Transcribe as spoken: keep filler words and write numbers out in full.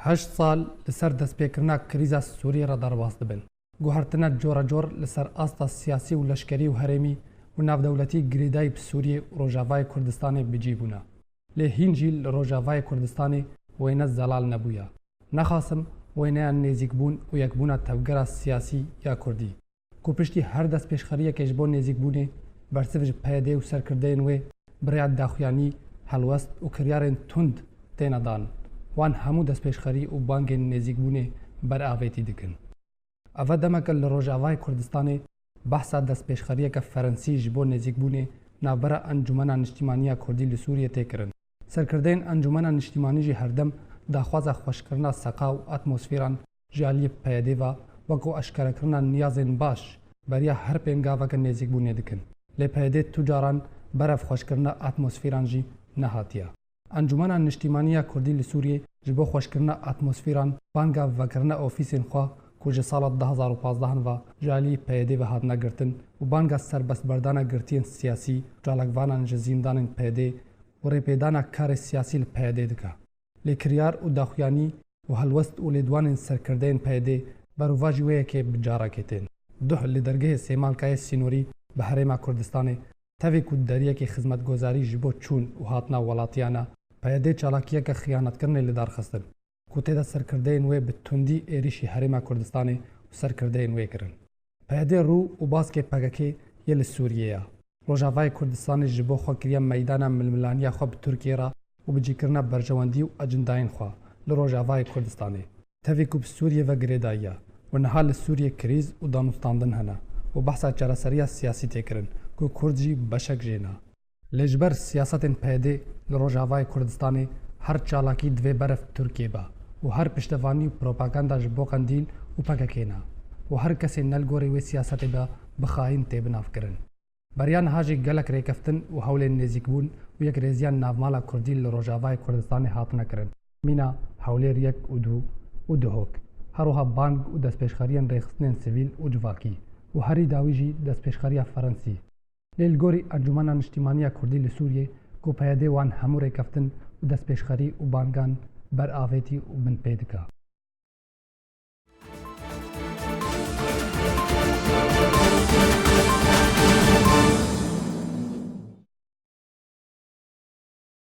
Heşt sal li ser destpêkirina krîza Sûriyê re derbas dibin. Guhertina cora cor li ser asta siyasî û leşkerî û herêmî û navdewletî girêdayî bi Sûriyê û Rojavayê Kurdistanê bi cî bûne. Lê hîn jî li Rojavayê Kurdistanê wêne zelal nebûye. Nexasim wêneya nêzîkbûn û yekbûna tevgera siyasî ya Kurdî, ku piştî her destpêşxeriyekê ji bo nêzîkbûnê bersiv ji P Y D û serkirdeyên wê bi rêya daxuyanî, helwest û kiryarên tund têne dan, wan hemû destpêşxerî û bangên nêzîkbûnê beravêtî dikin. Eve demeke li Rojavayê Kurdistanê behsa destpêşxeriyeke Ferensî ji bo nêzîkbûnê navbera Encûmena Niştîmanî ya Kurdî li Sûriyê tê kirin. Serkirdeyên Encûmena Niştîmanî jî herdem daxwaza xweşkirina seqa û atmosfîran ji aliyê P Y D ve, weko eşkerekirina niyazên baş beriya her pêngaveke nêzîkbûnê dikin. Lê P Y D tu caran berev xweşkirina atmosfîran jî nehatiye. Encûmena Niştîmanî ya Kurdî li Sûriyê ji bo xweşkirina atmosfîran banga vekirina ofîsên xwe ku ji sala du hezar û pazdeh ve ji alî P Y D ve hatine girtin û banga serbestberdana girtiyên siyasî û çalakvanan ji zîndanên P Y D û rêpêdana karê siyasî li P Y D dike. Lê kiryar û daxuyanî û helwest û lêdwanên serkirdeyên P Y D berovajî wê yekê bi carekê tên. Duh li dergehê Sêmalkayê sînorî bi Herêma Kurdistanê, tevî ku deriyekî xizmetgozarî ji bo çûn û hatina welatiyan e, P Y D çalakiyeke xiyanetkirinê li dar xistin, ku tê de serkirdeyên wê bi tundî êrîşî Herêma Kurdistanê û serkirdeyên wê kirin. P Y D rû û baskê P K K yê li Sûriyê ye. Rojavayê Kurdistanê ji bo xwe kiriye meydana milmilaniya xwe bi Tirkiyê re û bi cîkirina berjewendî û ecindayên xwe li Rojavayê Kurdistanê, tevî ku bi Sûriyê ve girêdayî ye û niha li Sûriyê krîz û danûstandin hene û behsa çareseriya siyasî tê kirin ku Kurd jî beşek jê ne. Lê ji ber siyasetên P Y D li Rojavayê Kurdistanê her çalakî divê berev Tirkiyê be û her piştevanî û propaganda ji bo Qendîl û P K K ne û her kesê ne li gorî wê siyasetê be bi xayîn tê binavkirin. Beriya niha jî gelek rêkeftin û hewlên nêzîkbûn û yekrêziya navmala Kurdî li Rojavayê Kurdistanê hatine kirin. Mîna Hewlêr yek û du û Duhok. Her wiha bang û destpêşxeriyên rêxistinên sivîl û civakî û herî dawî jî destpêşxeriya Ferensî. Lê li gorî Encûmena Niştîmanî ya Kurdî li Sûriyê ku P Y D wan hemû rêkeftin û destpêşxerî û bangan beravêtî û binpê dike.